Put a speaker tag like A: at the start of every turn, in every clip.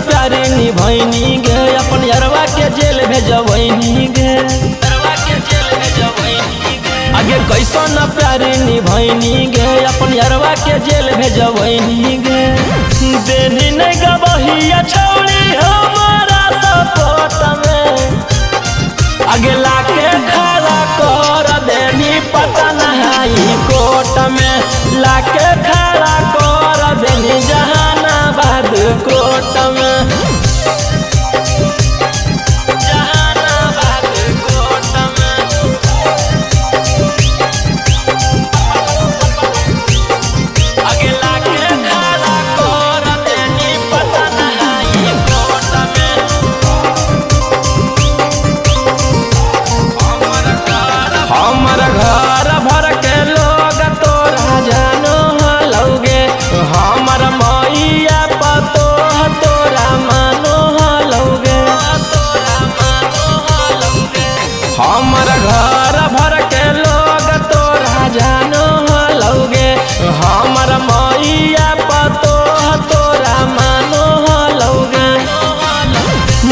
A: प्यार निभैनी गे, अपन यरवा के जेल भेजबैनी गे। आगे कैसन प्यार निभैनी गे, अपन यरवा के जेल भेजबैनी गे। देनी नहीं गबहिया छौड़ी हमारा सपोर्ट में, अगला के खड़ा कर देनी पता नहीं कोर्ट में। लाके खड़ा कर देनी जहानाबाद कोर्ट में। जहानाबाद कोर्ट में। अगला के खड़ा कर देनी पता नहीं कोर्ट में। हमर घर भर के लोग तोरा जानो हलौगे, हमर मैया पतो तोरा मानो हलौगे। हमर घर भर के लोग तोरा जानो हलौगे, हमर मैया पतो तोरा मानो हलौगे।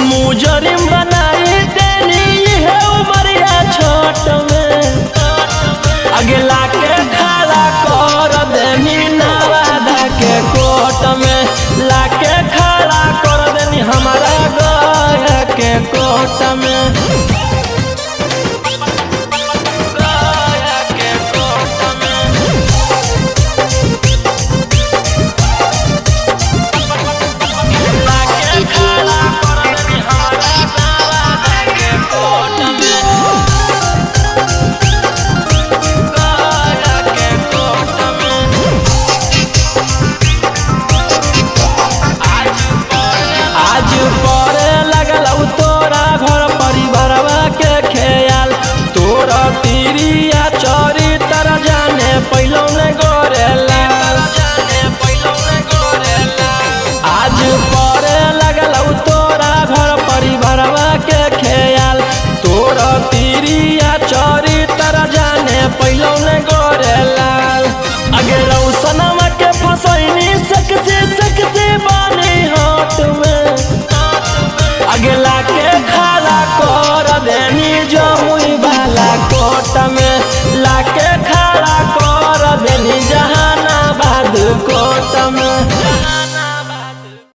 A: मुजरिम बनाई देनी है उमरिया छोट में, अगला के खड़ा कर देनी नवादा के कोर्ट में। लाके खड़ा कर देनी हमारा गया के कोर्ट में। गया के कोर्ट में। लाके खड़ा कर देनी हमारा नवादा के कोर्ट में। गया के कोर्ट में। आज परे लगल तोरा घर परिवारवा के ख्याल, तोरा तिरिया चरित्र जाने पैलो ने गोरेला। आज परे लगल तोरा घर परिवारवा के ख्याल, तोरा तिरिया चरित्र जाने पैलो ने गोरेला। अगे रौसनमा के फसैनी सकसे सकसे बानी हाथ में, अगला के खड़ा कर देनी जमुई वाला कोट में। लाके